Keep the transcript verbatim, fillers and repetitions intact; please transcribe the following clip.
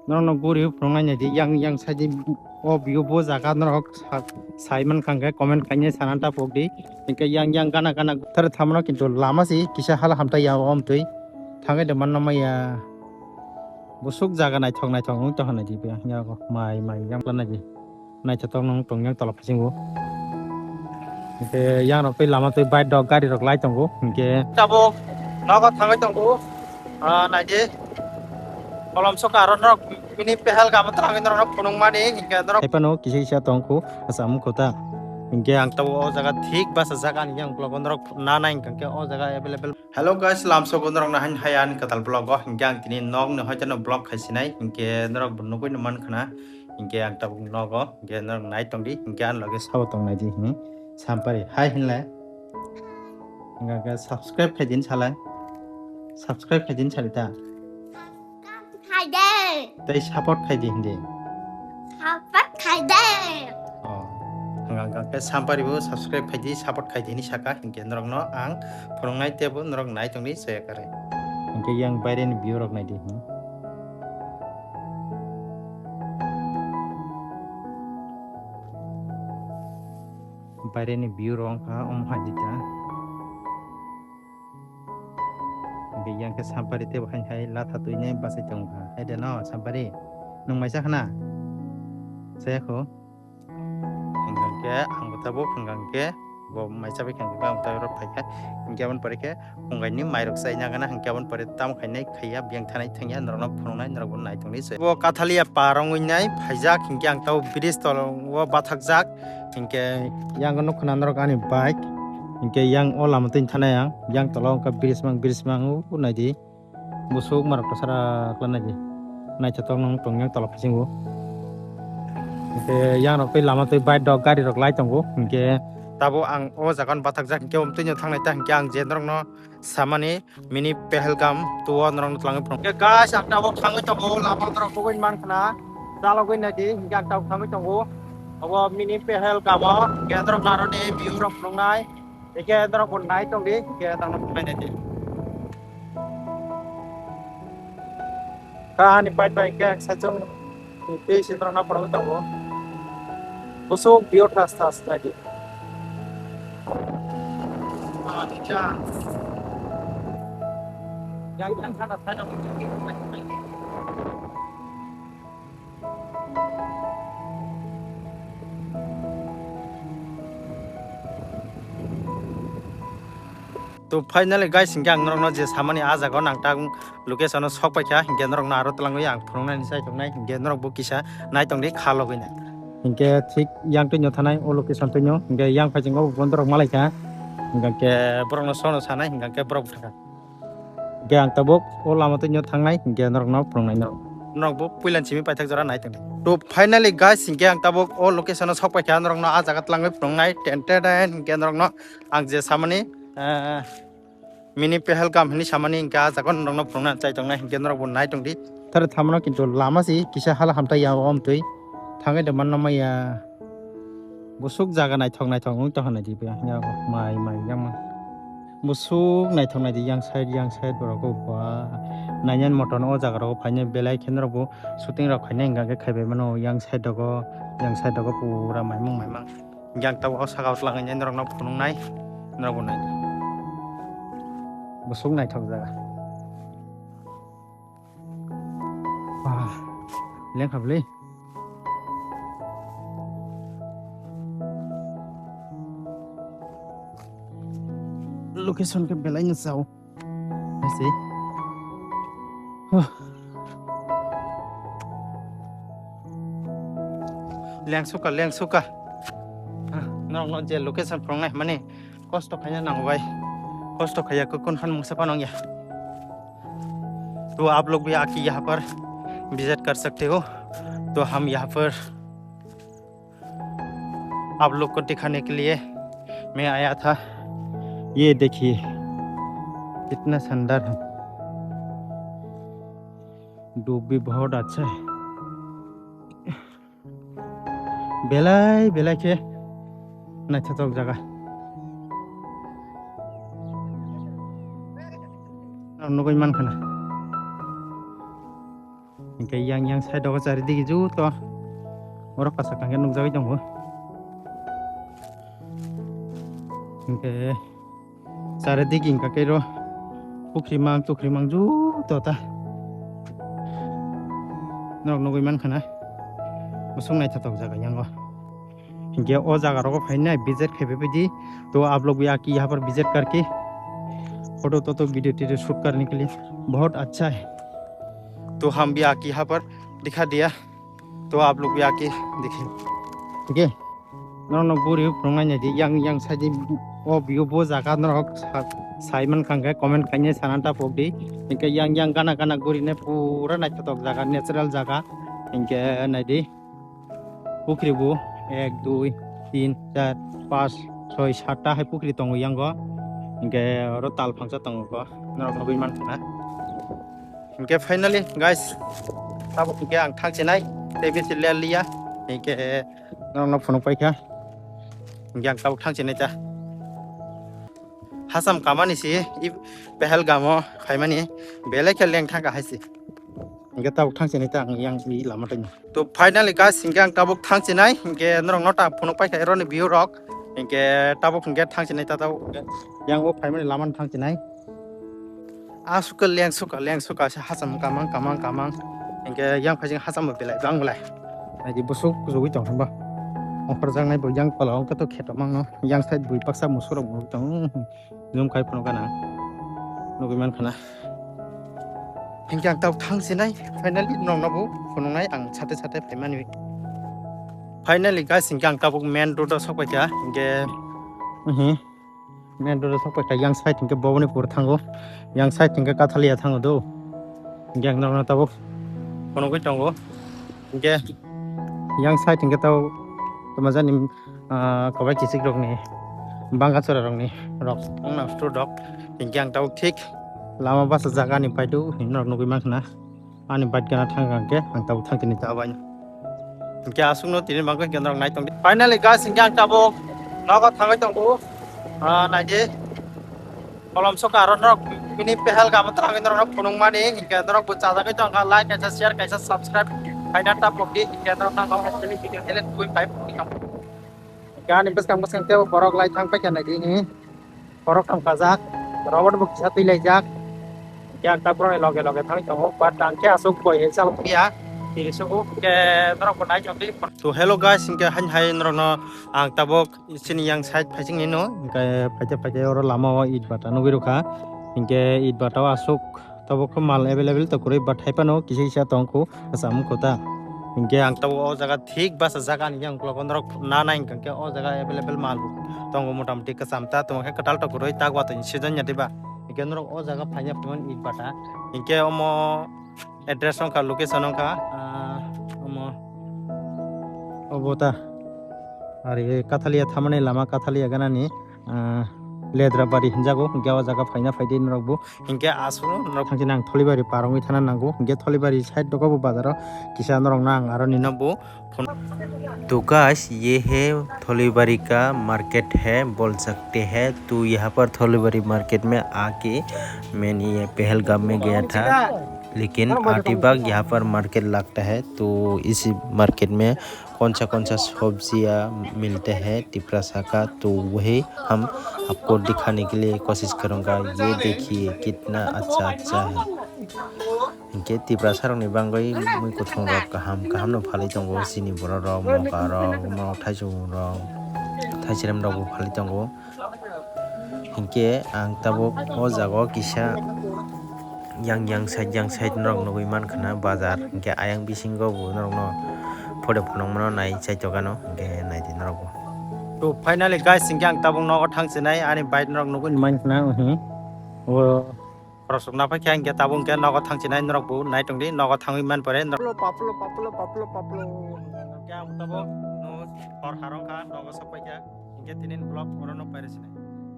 Norokno guri phunuknai naidi, yang yang saidi o view bo jaga norok sa-, sai mankha hwnkhe comment khainai sana ta pokdi. Hwnkhe yang yang gana gana thar thamno kintu lama si kisa hala hamtai ya o amtwi. Thangwi de manna maya. Busuk jaga naithok naithok wng tongkha naidi, yang mai mai yang planai di. Naithotok nung tong yang tola phasingo. Hwnkhe yang rok tei lama tei bike rok gari rok lai tongo. Hwnkhe tabuk nogo thangwi tongo. Ah, naidi. Kolom soka aro norok mini Pahalgam o thangwi norok phunukmani hwnkhe norok. Hai phano kisa kisa tongkhu asa wngkhu ta. Hwnkhe ang tabuk o jaga thik bachajak ani yang ukulok o norok na nai hwnkhe o jaga available. Hello guys, lamsogo norokno hain hai ani kwtal vlog o. Hwnkhe ang tini nokni hoiteno vlog khaisinai. Hwnkhe norok bo nugui no mankha na. Hwnkhe ang tabuk nogo, hwnkhe norok nai tongdi, hwnkhe ani loge sabo tong naidi hwnwi sampari. Hai hinle. Hwnkhe subscribe khaidin salai. Subscribe khaidin salita. Khaide. Tei support khaidi hindi. Support khaide. Oh. Hwnkhe sampari bo subscribe khaidi, support khaidi hwnwi saka, hwnkhe norokno ang phunuknai teibo norok nai tongdi chaya kwrwi. Hwnkhe yang baireni view rok naidi hwn. Baireni view rok wngkha omo hai dita. Hwnkhe yang khe sampari teibo hai hai latha twinai bachai tongkha. Hai de no sampari. Nwng mai cha khna? Chaya kho. Hwnkhe ang bo tabuk hwnkhe bo mai chabai khe ang tabuk rok phaikha. Hwnkhe aboni pore khe hwngaini mairok chaina gana hwnkhe aboni pore tamo khainai khaiya biyang thanai thangya norokno phunuknai norokbo nai tongdi se. Bo Kathalia par wngwi nai phaijak hwnkhe ang tabuk bridge tolo o bathakjak hwnkhe yang nukho na norok ani bike hwnkhe yang o lama twi thanai ang yang tola wngkha bridge mang bridge mang o naidi. Busuk marok to sara kla naidi. Naithotok nung tong yang tola phasingo. Hwnkhe yang rok tei lama tei bike rok gari rok lai tongo. Hwnkhe tabuk ang o jaga no bathakjak hwnkhe omo twi no thangnai ta hwnkhe ang je norok no samani mini Pahalgam to o norok no twlangwi phunuk. Hwnkhe guys ang tabuk thangwi tongo lama norok nugui mankha na chalogwi naidi hwnkhe ang tabuk thangwi tongo. Obo mini Pahalgam o hwnkhe norok naroni view rok phunuknai. Hwnkhe norok bo nai tongdi hwnkhe norok no phunuknai naidi. Kahani pai pai khe saichung tei se norok naphuru tongo. Busuk view thas thas naidi. To finally guys, hwnkhe ang norokno je samani ah jaga o nang tak location o sok paikha, hwnkhe norokno aro twlangwi ang phunuknani chai tongnai, hwnkhe norok bo kisa nai tongdi kha logwi nai. Hwnkhe thik yang twino thanai o location twino, hwnkhe yang phaijingo bo norok malaikha, hwnkhe borokno sono sanai, hwnkhe borok bwthakha. Hwnkhe ang tabuk o lama twino thangnai, hwnkhe norokno phunuknai norok. Norok bo puilani simi paithak jora nai tongdi. To finally guys, hwnkhe ang tabuk o location o sok paikha, norokno ah jaga twlangwi phunuknai, ten ten ten, hwnkhe norokno ang je samani, eh, mini Pahalgam hinwi samani hwnkhe ah jaga norokno phunukna chai tongnai hwnkhe norok bo nai tongdi. Thar thamno kintu lama si kisa hala hamtai ya o amtwi thangwi de manna maya. Busuk jaga naithok naithok wng tongkha naidi be ya mai mai yang ma. Busuk naithok naidi yang side yang side borok o ba nainani motom o jaga rok phainai belai khe norok bo shooting rok khainai hwnkhe khaibai mano yang side rogo yang side rogo pura maimung maimang. Yang tabuk o saka o twlangwi norokno phunuknai, norok bo nai. Busuk naithok jaga. Wah, lengkha bwlwi. Location khe belai no chao. Hai se. Huh. Lengsuka, lengsuka. Ah, norokno je location phunuknai hwnmani kosto khaina nango bai. Kosto khaiya khe kun phan mungsa phano wngya. तो आप लोग भी आके यहाँ पर विजिट कर सकते हो। तो हम यहाँ पर आप लोग को दिखाने के लिए मैं आया था। ये देखिए, कितना शानदार है। धूप भी बहुत अच्छा है। Belai belai khe naithothok jaga. Nugui mankha na. Hingke yang yang side o charidigi juto borok kasa kangke nukjagui tongo. Hingke charidigi hingka khe ro pukhri mang tukhri mang juto ta norok nugui mankha na. Bosong naithotok jaga yango. Hingke o jaga rogo phainai visit khai phaibaidi. To aap log bhi aake yahan par visit karke photo toto video tito shoot karne ke liye bahut accha hai. To hum bhi aake yahan par dikha diya. To aap log bhi aake dekhe. Okay. Norok no guri phunuknai naidi yang yang side o view bo jaga norok sa-, sai mankha hingke comment khainai sana ta pokdi. Hingke yang yang gana gana gurine pura naithotok jaga, natural jaga. Hingke naidi. Pukhri bo ek, dui, tin, char, panch, soi, satta hai pukhri tongo yango. Hingke oro tal phangsa tongo ko. Norok nugui mankha na. Hingke finally guys, tabuk hingke ang thangchinai. Tei bisi ler liya. Hingke norok no phunuk paikha. Hingke ang tabuk thangchinai ta. Hasam kamani si i Pahalgam o phaimani belai khe leng thangkha hai si. Hingke tabuk thangchinai ta ang yang i lama tani. To finally guys, hingke ang tabuk thangchinai, hingke norok no ta phunuk paikha eroni view rok. Hingke tabuk hingke thangchinai ta tabuk hingke yang o phaimani lama thangchinai. Asuk ke leng suka, leng suka se hasam kamang, kamang, kamang. Hingke yang phaijing hasam bo belai bang belai. Naidi busuk kujugui tong hwnba. Ongkhorjaknai bo yang pala ongkhe to kheto mangno. Yang side bui baksa musurok bo tong. Zoom khai phano gana. Nugui man khana. Hingke ang tabuk thangsinai. Finally nongno bo phunuknai ang sate sate phaimani. Finally guys, hingke ang tabuk main road o sokpaikha. Hingke, mhm. Main road o sokpaikha. Yang side hingke Bhawanipur thango. Yang side hingke Kathalia thango do. Hingke ang nokno tabuk phunugui tongo. Hingke yang side hingke tabuk tongmajani, ah, kobai kichik rokni, bangachora rokni rok wngna store rok. Hingke ang tabuk thik lama basa jagani paidu hinwi norok nugui mankha na. Ani bike gana thang hingke ang tabuk thang tini ta bai. Hingke aswkno tini bagwi hingke norok nai tongdi. Finally guys, hingke ang tabuk nogo thangwi tongo. Ah, naidi. Kolom soka aro norok bini Pahalgam o thangwi norok phunukmani hingke norok bo chajagwi tongkha, like kaisa, share kaisa, subscribe khaina ta pokdi hingke norok nang nang tini video hele twi pai pokdi. Hingke ani bwskang bwskang tebo borok lai thang paikha naidi. Borok thang kajak, robot bo kisa twi laijak. Hingke ang ta borokni loge loge thangwi tongo, but ang khe aswk boi hai chalok phiya, tini sugo hingke norok bo nai tongdi. To hello guys, hingke hain hai norokno ang tabuk chini yang side phaisingni no, hingke phaite phaite oro lama o it bata nugwi rwkha, hingke it bata o aswk tabuk khe mal available to kwrwi, but hai phano kisa kisa tongkhu. Kwcham wngkha ta. Hinkhe ang tabuk o jaga thik basa jaga ni yang ukulok norok nana hinkhe o jaga available mal tongo, motamoti kwcham ta tongkhe kwtal tok kwrwi tak watwi season ya diba. Hinkhe norok o jaga phaina phunukmani it bata. Hinkhe omo address wngkha, location wngkha, ah, omo obo ta ari Kathalia thamani lama Kathalia ganani. Ah, Ledrabari hinjago, hinkhe o jaga phaina phaidi norokbo. Hinkhe aswkno norok thangchina ang Tholibari par wngwi thana nango, hinkhe Tholibari side dogo bo bazaro kisa norokno ang aro nino bo phone. तो गाइस, ये है थोलीबारी का मार्केट है, बोल सकते हैं। तो यहाँ पर थोलीबारी मार्केट में आके मैंने ये पहलगाम में गया था, लेकिन आटीबाग यहाँ पर मार्केट लगता है। तो इसी मार्केट में कौन सा कौन सा सब्जियाँ मिलते हैं तिपरासा का, तो वही हम आपको दिखाने के लिए कोशिश करूँगा। ये देखिए कितना अच्छा अच्छा है। Hinkhe Tiprasa rokni bangwi mui kwthwng rok kaham kaham no phalwi tongo, chini borok rok, moka rok, morok thaichung rok, thaisrem rok bo phalwi tongo. Hinkhe ang tabuk o jaga o kisa yang yang side yang side norok nugwi mankha na bazar, hinkhe ayang bisingo bo norokno photo phunukmano nai chaitokgano, hinkhe naidi norokbo. To finally guys, hinkhe ang tabuk nogo thangsinai ani bike norok nugwi mankha na, uhi. O khorok sukna paikha, hinkhe tabuk hinkhe nogo thangsinai norokbo nai tongdi, nogo thangwi man pore norok. Paplo, paplo, paplo, paplo, paplo. Hinkhe ang tabuk no hor harong kha, nogo sok paikha, hinkhe tinin vlog oro no pairwsinai.